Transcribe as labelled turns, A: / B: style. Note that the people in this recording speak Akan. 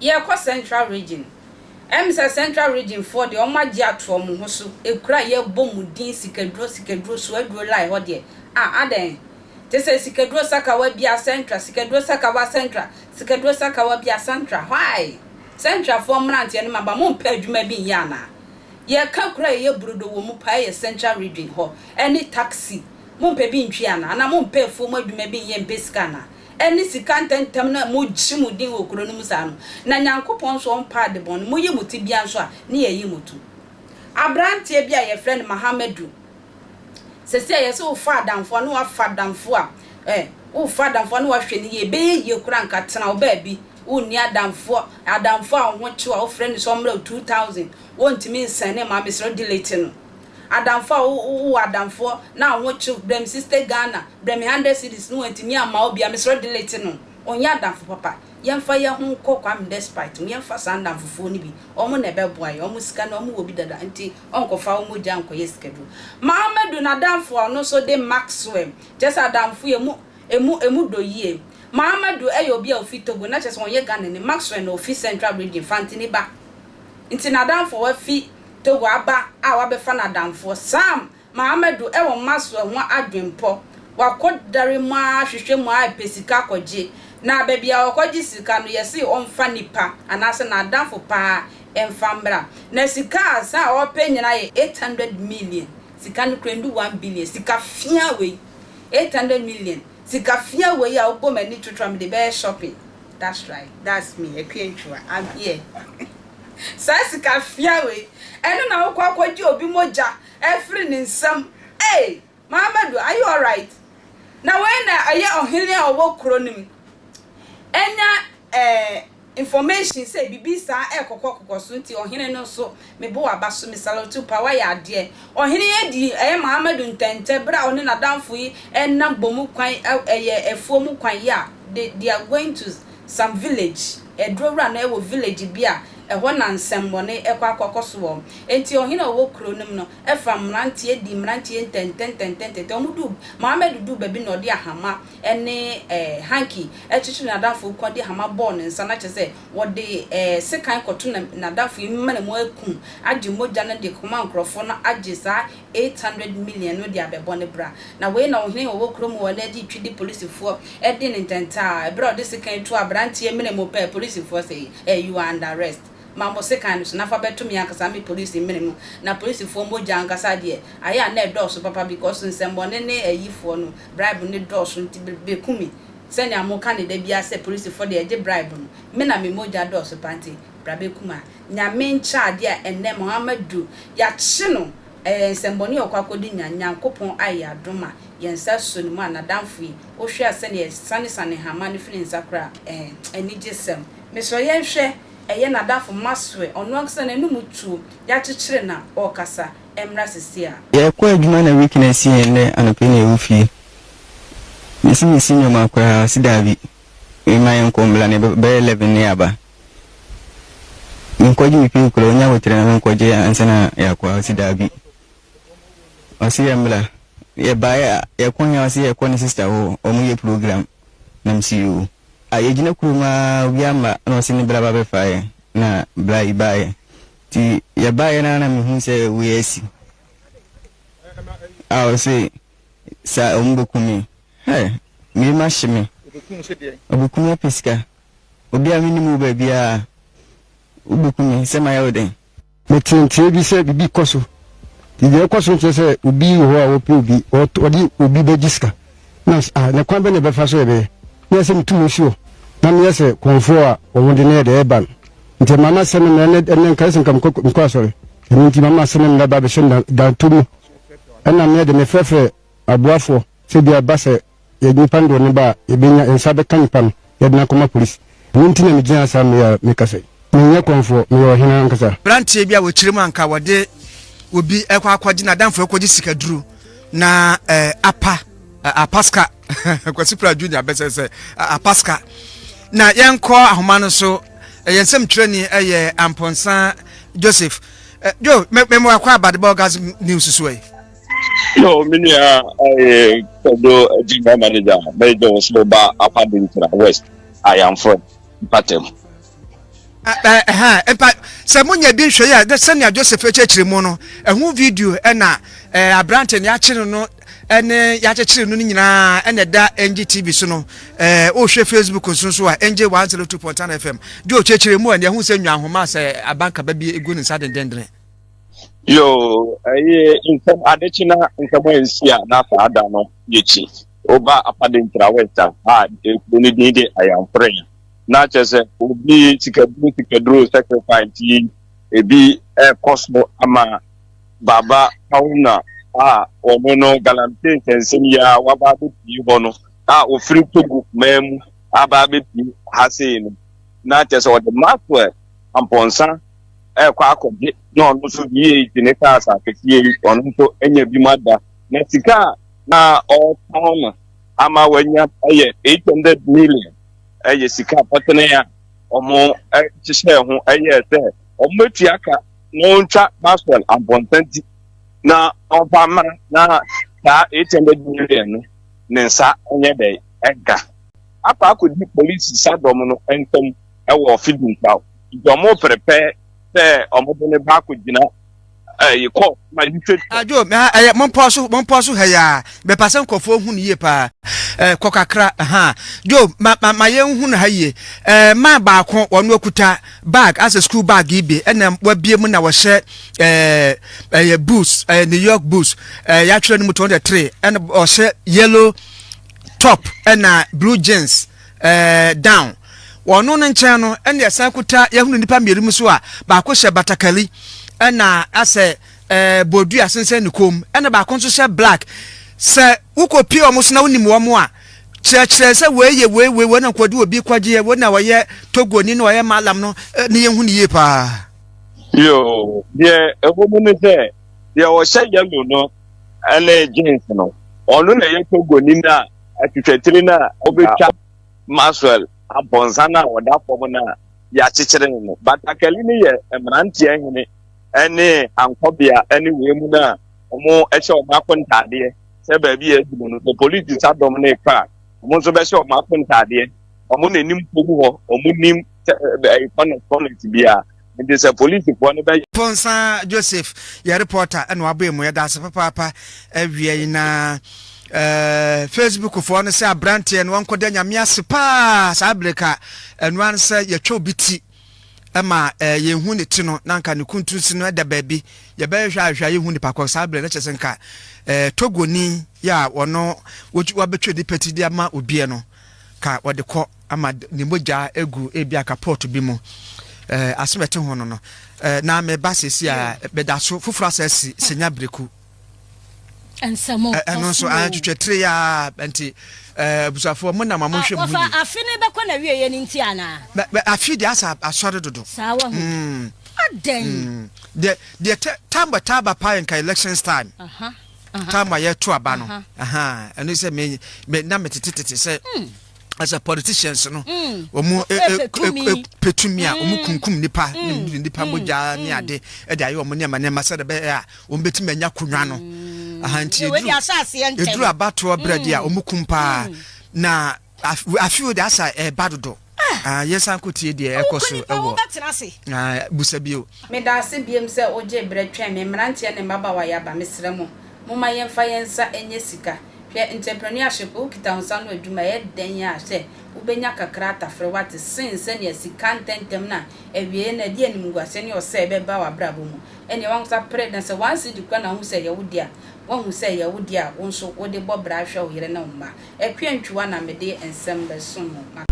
A: Yɛkɔ Central Region. Ɛm sɛ Central Region foɔ deɛ ɔmo agye ato ɔmo ho so. Ekura a yɛbɔ mu din sikaduro sikaduro soaduro line hɔ deɛ ah adɛn? Te sɛ sikaduro sakawa bia Central, sikaduro sakawa Central, sikaduro sakawa bia Central. Why? Central foɔ mmeranteɛ ne mmabaa mo mpɛ adwuma bi nyɛ anaa? Yɛka kuro a ɛyɛ brodo wɔ mu paa yɛ Central Region hɔ ɛne taxi. Mo mpɛ bi ntwi anaa? Anaa mo mpɛ afuo mu adwuma bi nyɛ mpɛ sika anaa? Ɛne sika ntɛmntɛm no a mogye mo din wɔ kuro no mu saa no, na Nyankopɔn nso ɔmpa ade bɔne, moyi mo ti bia nso a, ne yɛyi mo to. Abranteɛ bi a yɛfrɛ no Mahamadu, sɛsei a yɛse wofa adamfo a ne wafa adamfo a, eh, wofa adamfo a ne wahwɛ no yie, ɛbɛyɛ yie koraa nka tena wo baabi, wonni adamfoɔ, adamfo a wo ho kye wo a wofrɛ no sɛ ɔmmrɛ wo 2000, wontumi nsɛne ma, mesrɛ wo delete no. Adamfo a wo wɔ adamfoɔ na wo ho kyew brɛ me sixty Ghana brɛ me hundred cedis na wantumi amma wo bi a mesrɛ wo delete no ɔnyɛ adamfo papa yɛmfa yɛn ho nkɔ Kwame Despite mu yɛmfa saa nnamfofoɔ no bi wɔn na ɛbɛboa yɛn wɔn sika no wɔn wɔ bi dada nti ɔnkɔfa wo mogya nkɔyɛ sikaduro Mahamadu n'adamfo a ɔno nso de Maxwell kyerɛ sɛ adamfo yi emu emu emu dɔ yie Mahamadu yɛ obi a ofi Togo na kyerɛ sɛ ɔnyɛ Ghanani Maxwell na ofi Central Region Fantini ba nti n'adamfo a wafi Togo aba a wabɛfa no adamfoɔ. Sam Mahamadou wɔ mmasoɔ ho adwenpɔ. Wakɔ dare mu ara hwehwɛ mu ara pɛ sika kɔgye. Na baabi a ɔkɔgye sika no yɛse ɔmfa nipa anaasɛ n'adamfo paa mfa mmra. Na sika a saa a ɔpɛ nyinaa yɛ 800 million. Sika no kura ndu 1 billion. Sika fia wei. 800 million. Sika fia wei a wobɔ m'ani twotwo a mede bɛyɛ shopping. That's right. That's me. Akua Antwiwa. I'm here. Saa sika fia wei, ɛno na wokɔ akɔgye obi mogya afiri ne nsam ei! Mahamadu, are you alright? Na wei na ɛyɛ ɔhene a ɔwɔ kuro no mu anya eh, information sɛ biribi saa ɛrekɔkɔ kokɔ so nti ɔhene no nso mebo w'aba so, me salute wo paa, woayɛ adeɛ. Ɔhene yi adi ɛyɛ Mahamadu ntɛntɛ berɛ a ɔne n'adamfo yi ɛnam bɔ mu kwan, ɛyɛ afuo mu kwan yi a, they are going to some village, aduro wura no wɔ village bi a ɛhɔ na nsɛmmɔne kɔ akɔkɔ so wɔ. Enti ɔhene a ɔwɔ kuro no mu no fa mmeranteɛ di mmeranteɛ ntɛntɛntɛntɛntɛntɛ. Wɔn du, Mohammed duu baabi na ɔde ahama ne eh, hanky kyekyere n'adamfo kɔn de hama bɔɔ ne nsa na kyerɛ sɛ wɔde eh, sekan kɔto n'adamfo yi mene mu akum agye mogya no de kɔma nkurɔfoɔ no agye saa 800 million no de abɛbɔ ne bra. Na wei na ɔhene a ɔwɔ kurom hɔ no de twi de polisifoɔ di ne ntɛntɛ a ɛberɛ a ɔde sekan tu aberanteɛ mene mu pɛ polisifoɔ sɛ eh, you are under arrest. Ma mo sekan no so na fa bɛto me ankasa me polisi mene mu. Na polisifoɔ mogya ankasa deɛ ayɛ a na ɛdɔɔso papa because nsɛmmɔne ne ayifoɔ no bribe no dɔɔso nti bɛku me sɛnea moka ne da biara sɛ polisifoɔ deɛ ɛgye bribe no me na me mogya dɔɔso pa nti bra bɛku me a Nyame nkyɛ adeɛ a ɛnnɛ Muhammadu yɛakye no ɛyɛ nsɛmmɔne a ɔkɔ akɔdi nya Nyankopɔn ayɛ adom a yɛn nsa sɔ ne mu a n'adamfo yi wohwɛ a sɛnea ɛsanesane hama no firi ne nsa koraa ɛɛ anigyesɛm mesrɛ yɛnhwɛ ɛyɛ n'adamfo Maxwell ɔno ankasa n'anum tuo yɛakyekyere na ɔrekasa mmra sisi a.
B: Yɛkɔ adwuma na week na si yɛn nnɛ anɔpa yi na yɛwɔ fie. Mesi mesi nneɛma koraa ɔsi daabi mma yɛnkɔ mbla na bɛyɛ 11 ne yɛaba. Menkɔgye me pay koraa onya ahokyerɛ na menkɔgye ansa na yɛakɔ a ɔsi daabi. Ɔsi yɛ mbla yɛbaeɛ a yɛkɔ he a ɔsi yɛkɔ ne sister hɔ ɔmo yɛ program na mesi yoo. A yɛgyina kurom aa obiara mma na ɔsi ne bra ba bɛfa yɛn na bra yi baeɛ. Nti yɛbaeɛ no ara na mehu sɛ wei asi a ɔse sa ɔmo bɛku me. Hɛ! Me yam ahye me. Ɔbɛku me apɛ sika. Obi a mennim wo baabiara, wobɛku me sɛ mayɛ wo dɛn?
C: Metee nteɛ bi sɛ biribi rekɔ so. Nti deɛ ɛrekɔ so no kyerɛ sɛ obi wɔ hɔ a ɔpɛ obi, ɔde obi bɛgye sika. Na ah, na kwan bɛ na ɛbɛfa so yɛbɛyɛ? Na ɛsɛ metu me si hɔ na meyɛ sɛ kɔnfoɔ a wɔn de no yɛ deɛ ɛreba no. Nti ɛma masɛ me mmerɛ, ɛnɛ ɛnɛ nka sɛ nka mekɔ mekɔ asɔre. Ɛno nti ma masɛ me mmerɛ ba bɛhyɛ danto mu. Ɛna meyɛ de mefrɛfrɛ aboafoɔ sɛ bi a ɛba sɛ yɛ nipa no de ɔno ba a, yɛbɛnya, yɛn nsa bɛka nipa no, yɛde no akɔma polisi. Ɛno nti na megyina ha saa mmerɛ yi a mekasa yi. Menyɛ kɔmfoɔ, meyɛ ɔhene ankasa.
D: Aberanteɛ bi a wɔkyerɛ mu anka wɔde obi ɛkɔ akɔgye n'adamfo ɛkɔgye sikaduro na ɛɛ apa apaska Kwasi Pra Junior bɛsɛ sɛ apaska na yɛnkɔ ahoma no so ɛyɛ nsɛmtwerɛni ɛyɛ Amponsah Joseph jo mɛmɛ akɔ abadebɔ gas news so yi.
E: Yo, me nua ɛyɛ Kwadwo general manager bɛyɛ wo so ba Upper Dinkra West Ayamfo mpatam.
D: Ɛhɛn, mpa, sɛ monya bi nhwɛe a, sɛnea Joseph kyerɛkyerɛ mu no, ɛho video na aberante no yɛakye no no ne yɛakyekyere no no nyinaa na ɛda NGTV so no. Wohwɛ Facebook nso nso a, NG 102.9 FM. Deɛ ɔkyerɛkyerɛ mu a, nea ɛho sɛ nnwanhoma sɛ abankaba bi gu ne nsa dendendene.
E: Yo, ɛyɛ nsɛm adekye na nsɛm a nsi a na saa da no yɛkyi. Woba Apade Nkyira West a, a kuro no din de Ayamfore. Na kyerɛ sɛ obi sikaduro sikaduro sacrifice yi ebi ɛrekɔ so ama Baba Haruna a ɔno no galamsey nsɛnsɛm yi a waba abɛpie hɔ no a ofiri Togo man mu aba abɛpie ha sei no. Na kyerɛ sɛ ɔde Maxwell Ampɔnsa ɛrekɔ akɔgye na ɔno nso V8 ne cars akɛseɛ yi ɔno nso anya bi mu ada na sika a na ɔretɔn no ama wanya ɛyɛ 800 million ɛyɛ sika pɔtene a wɔn hyehyɛɛ ho ɛyɛ sɛ wɔn bɛtua ka na ɔntwa Maxwell Ampɔnsa ti na ɔmfa mmra na saa 800 million no ne nsa nyɛ dɛ ɛnka akɔ akɔdi polisi sadɔm no ntam ɛwɔ Fidinkaw nti ɔmo prepɛ sɛ ɔmo de ne ba akɔgyina ɛyi kɔ magistrate court.
D: Adwo mɛ ha ɛyɛ mompɔ so mompɔ so ha yi a bɛpa sɛ nkurɔfoɔ hu no yie paa ɛɛ kɔ kakra ha jo ma ma ma yɛn hu no ha yie ɛɛ maa baako wɔn akuta bag asɛ school bag yi bi ɛna wabie mu na wɔhyɛ ɛɛ ɛyɛ boots ɛyɛ New York boots ɛɛ yɛatwerɛ no mu 203 ɛna ɔhyɛ yellow top ɛna blue jeans ɛɛ down. Wɔ ɔno no nkyɛn no, ɛna yɛsan kuta yɛhunu nnipa mmienu mu so a baako hyɛ batakari ɛna asɛ ɛɛ bodua sensɛn ne kɔn mu ɛna baako nso hyɛ black. Sɛ wokɔpie wɔn so na wonim wɔn a, kyerɛkyerɛ sɛ wei yɛ wei wei wei na nkɔde obi kɔgyeɛ wei na wɔyɛ Togoni na wɔyɛ Malam no ne yɛhu no yie paa.
E: Yoo, deɛ ɛwɔ mu ne sɛ deɛ ɔhyɛ yellow no ɛne jeans no, ɔno na ɛyɛ Togoni no a atwitwatiri no a ɔbɛtwa Maxwell abɔnsa no a ɔda fam no a yɛakyekyere no no. Batakali no yɛ mmeranteɛ hene ne ankɔbea ne wei mu no a wɔhyɛ wɔn ako ntaadeɛ sɛ baabi a adwuma no sɛ polisi sadɔm no rekɔ a wɔn nso bɛhyɛ wɔn ako ntaadeɛ. Wɔn na anim fam hɔ, wɔn nim sɛ ɛɛ kɔnɛt kɔnɛt biara. Nti sɛ polisifoɔ no bɛyɛ.
D: Ponsa Joseph yɛ reporter ɛna wabɔ emu yɛda ase papaapa awia yi na eh, Facebook foɔ no sɛ abranteɛ no wɔnkɔda nyame ase paa saa bere ka ɛno ara sɛ yɛtwa obi ti ɛma eh, yɛnhu ne ti no na nka ne kuntunsi no ɛda baabi yɛbɛhwɛ ahwɛ a yɛhu nipa kɔ saa bere no kyɛ sɛ nka eh, Togoni yɛ a wɔno wabɛtwa nipa ti de ama obiɛ no ka wɔde kɔ ama ne mogya agu ebi aka pɔt bi mu ɛɛ asɛm ɛte ho no no ɛɛ na meba sisi a bɛda so foforɔ asɛ si senya bereku
F: nsɛm
D: ɛno nso atwitwa tire ya nti ɛɛ abusuafoɔ mo nam a mo nhwɛ mo ho yie.
F: Afe ne bɛkɔ na wie yɛ ne nti anaa.
D: Bɛ bɛ afe deɛ asa asɔre dodo.
F: Saa wɔ ho. Mm. Adɛn.
D: Mm. Deɛ deɛ tɛ time bɛ taa ba paa yɛ nka elections time. Uh -huh. Time a yɛto aba no. Ɛno sɛ me me na me tete tete sɛ. Mm. As a politicians no wɔn pɛ tumi a wɔn kunkum nipa ne nipa mogya ne ade de ayɛ wɔn nneɛma nneɛma sɛdeɛ ɛbɛyɛ a wɔn bɛtumi anya akonnwa no aha nti eduru eduru abatoɔ berɛ deɛ a wɔn kum paa na afi o de asa ɛɛba dodo yɛsan kɔ tie deɛ ɛkɔ so ɛwɔ busa bio.
A: Medaase biom sɛ wogyee berɛ twɛn me mmeranteɛ ne mmabaawa yɛaba mesrɛ mo momma yɛmfa yɛn nsa nyɛ sika Hwɛ entrepreneurship, wokita wo nsa ano adwuma a, ɛyɛ dɛn ara sɛ wobɛnya kakra atafere woate sen sɛnea sika ntɛmntɛm no a awieeɛ no ɛde animguaseɛ ne ɔsɛe bɛba w'abrabɔ mu. Ɛnneɛ w'ankasa pere na sɛ one cedi koraa na wohu sɛ ɛyɛ wo dea a, woahu sɛ ɛyɛ wo dea a wo nso wode bɔ bra hwɛ wo yere ne wo mma. Akua Ntwiwa na mede nsɛm bɛsom mo.